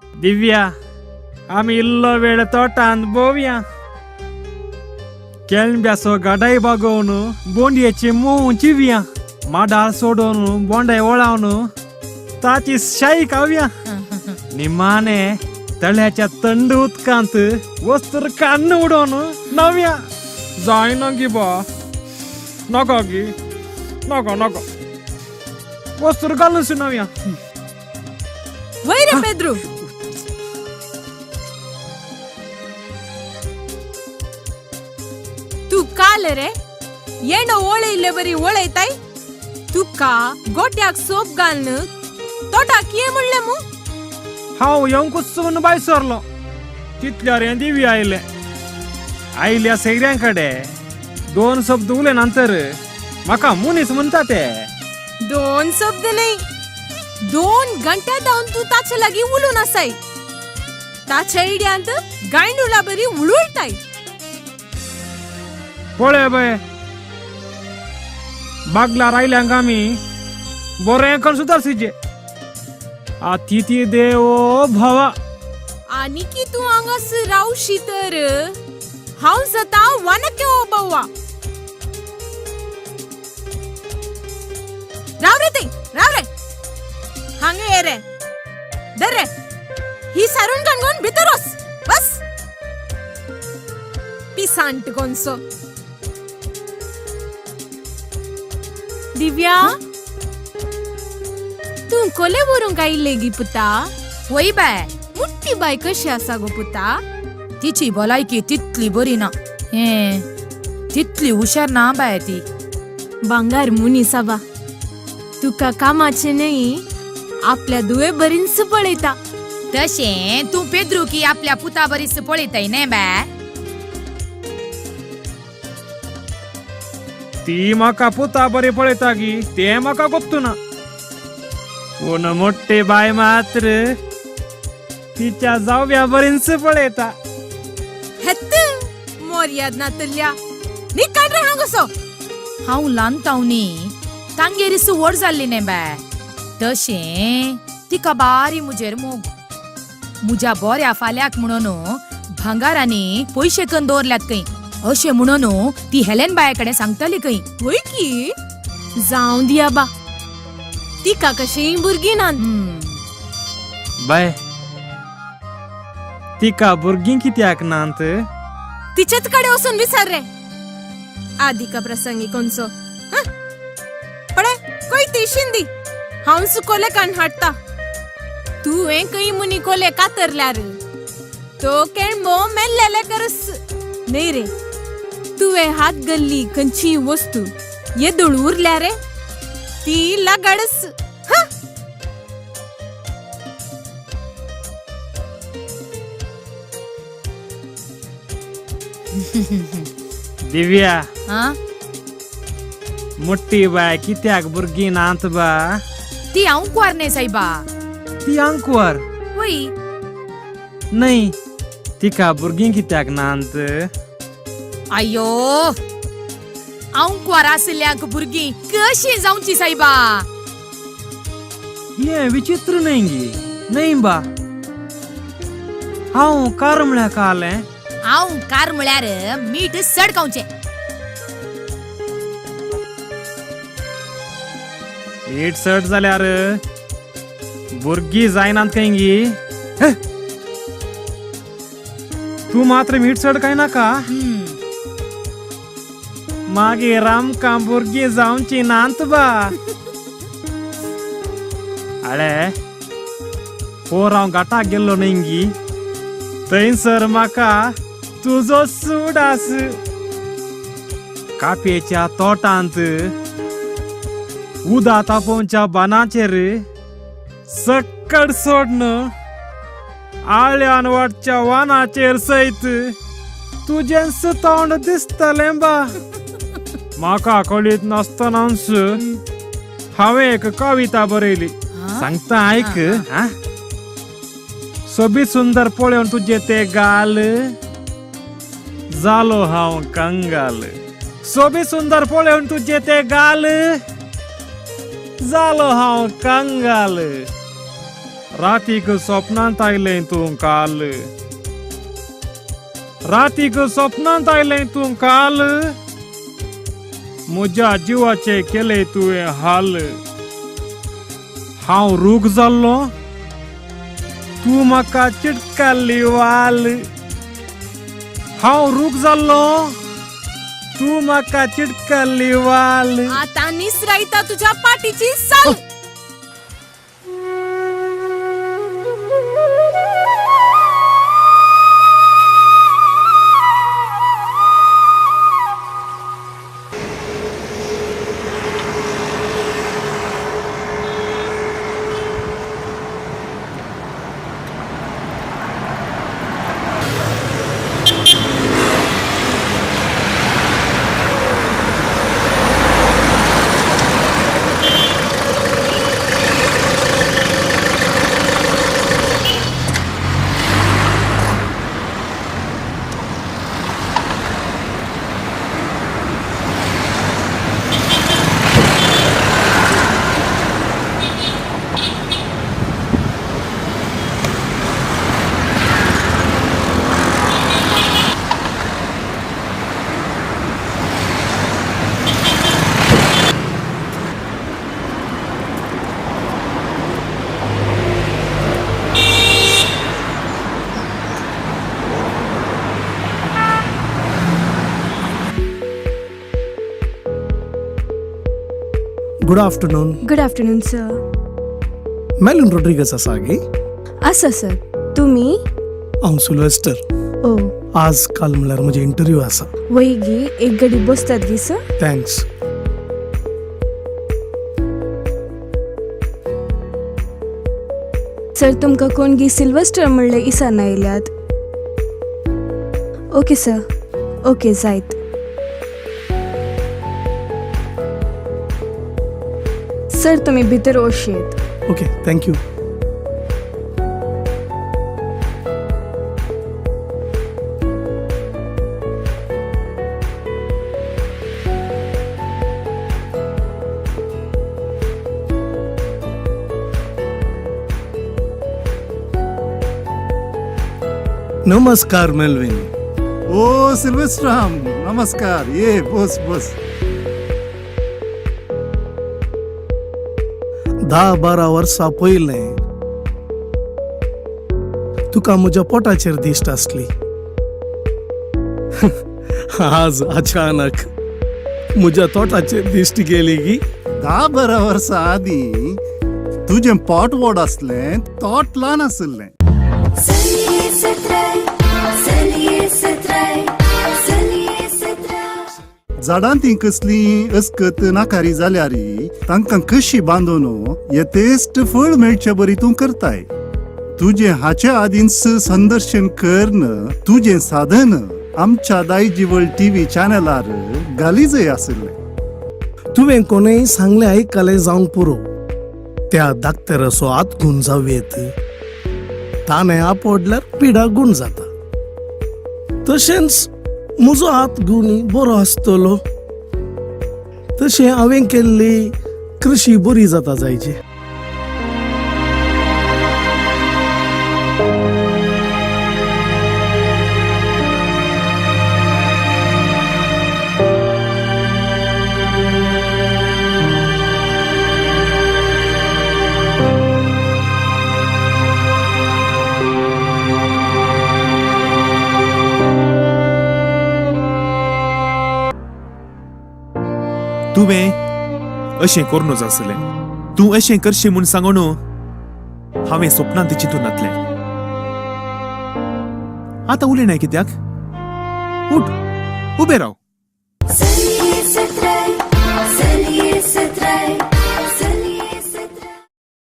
दिव्या, आमी इल्लो वेळ तोटांत भोंवया. केळंब्याचो गाडाय बागोवन बोंडयेची मोव चिवया. माडार सोडून बोंडे वळावन ताची शाई खावया. निमाणे तळ्याच्या थंड उदकांत वस्त्र कान्न उडोवन न्हावया. जायना गी बा, नाका गी, नाका नाका, वस्त्र घालून न्हावया. वय रे पेद्रू, तू काल रे येणो ओळयल्ले बरी ओळयताय. तुका गोट्याक सोप घालून तोटाक ये म्हणलें मू. हांव येवंकूच म्हूण भायर सरलो, तितल्यार हें दिव्या आयलें. आयल्या सैऱ्यां कडेन दोन शब्द उलय नंतर म्हाका मनीस म्हणटा ते. दोन शब्द न्हय, 2 घंट्या धावन तूं ताचे लागीं उलोवन आसाय. ताच्या इड्यांत गांयडोळा बरी उळुळटाय. पळय बाय, बागलार आयल्यांक आमी बरें करून सुदारसिजे. अतिथी देवो भवा. आनी की तूं हांगासर रावशी तर हांव जाता वनके बव्वा. राव रे थंय, राव रे, हांगा ये रे, धर रे ही सारून काणकोण भितर वच बस. पिसांट कोनसो. दिव्या, तूं कोले व्हरूंक आयिल्ले गी पुता? वय बाय. मुट्टी बाय कशी आसा गो पुता? तिची भलायकी तितली बरी ना, हें तितली हुशार ना बाय ती. भांगार मनीस आबा, तुका कामाचें न्हय आपल्या दुवे बरींच पळयता. तशें तूं पेद्रू की आपल्या पुता बरीच पळयताय न्ही बाय? ती म्हाका पुता बरी पळयता गी तें म्हाका गोत्तू ना, पूण मोठे बाय मात्र तिच्या जावया बरींच पळयता. हेत मोर्याद नातल्या निकाल रे हांव कसो. हांव ल्हान तावनी तांगेरीस व्हड जाल्ली न्ही बाय, तशें तिका बारी मुजेर मोग. मुज्या बऱ्या फाल्याक म्हणून भांगारांनी पयशे कन्न दवरल्यात खंय, अशें म्हणून ती हेलेन बाये कडेन सांगताली खंय. वय की जावं दिया बा, तिका कशीं भुरगीं नात. बाय, तिका भुरगीं कित्याक नात? तिचेच कडेन वचून विचार रे. आदिका प्रसंगी कोणचो पळय खंय ती शिंदी हांव कोले कान हाडटा. तुवें खंय मुनी कोले कातरल्यार तो केणबो मेल्लेले करस न्हय रे. तुवें हात गल्ली खंयची वस्तू येदोळ उरल्या रे ती लागडस. दिव्या, हा? मोठी बाय कित्याक भुरगीं नात बा? ती आंकवार न्ही सायबा. ती आंकवार वय. न्हय, तिका भुरगीं कित्याक नात? आयो, आंकवार आशिल्ल्यांक भुरगीं कशीं जावची सायबा? हें विचित्र न्हय गी, न्हय बा? हांव कार म्हळ्यार कालें. हांव कार म्हळ्यार मीठ चड खावचें. मीठ चड जाल्यार भुरगीं जायनात खंय गी? तूं मात्र मीठ चड काय नाका, मागीर आमकां भुरगीं जावची नात बा. अळे, पोर हांव घाटाक गेल्लो न्हय गी, थंयसर म्हाका तुजो सुडास. कापयेच्या तोटांत उदा तापोवच्या बानाचेर सक्कड सोडन आळ्यान वाटच्या वानाचेर सयत तुजेंच तोंड दिसतलें बा. म्हाका कळीत नासतनाच हांवें एक कविता बरयली, सांगता आयक. सोबीत सुंदर पळोवन तुजे ते गाल जालो हांव कंगाल. सोबीत सुंदर पळोवन तुजे ते गाल जालो हांव कंगाल. रातीक स्वप्नांत आयलें तूं काल, रातीक स्वप्नांत आयलें तूं काल, म्हज्या जिवाचे केले तुवें हाल. हांव रूख जाल्लो, तूं म्हाका चिटकाल्ली वाल. हांव रूख जाल्लो, तूं म्हाका चिटकाल्ली वाल. आतां निसरायता तुज्या पाटीची साल. Good afternoon. Good afternoon sir. Melvin Rodrigues आसा गे? आसा सर, तुमी? हांव सिल्वेस्टर. ओ. आज काल म्हणल्यार म्हजे इंटरव्यू आसा. वय गी, एक गडी बसतात गी सर. Thanks. Sir तुमकां कोण गी सिल्वेस्टर म्हणले इसान आयल्यात. ओके सर, ओके जायत. सर तुमी भितर वशयेत. Okay, thank you. नमस्कार मेल्विन. ओ सिल्वेस्ट्राम, नमस्कार. ये बस बस. 10-12 वर्सां पयलें तुका म्हज्या पोटाचेर दिश्ट आसली. आज अचानक म्हज्या तोटाचेर दिश्ट गेली की. 10-12 वर्सां आदीं तुजें पोट व्हड आसलें, तोट ल्हान आशिल्लें. झाडां ती कसली अस्कत नाकारी जाल्यार तांकां कशी बांदून येतेस्ट फळ मेळचे बरी तूं करताय. तुजें हाचे आदींच संदर्शन करून तुजें साधन आमच्या दायजिवळ टीव्ही चॅनलार घालीजय आशिल्लें. तुवें कोणेय सांगलें आयकलें जावंक पुरो, त्या डाक्टराचो आतगूण जावं येत. ताणें आपडल्यार पिडा गूण जाता. तशेंच म्हजो हात गुणी बरो आसतलो, तशें हांवें केल्ली कृशी बरी जाता जायची. तुवें अशें करूं आसलें, तूं अशें करशी म्हूण सांगून हांवें सपनांत चिंतून नातलें. आतां उलयनाय कित्याक? उठ, उबें राव.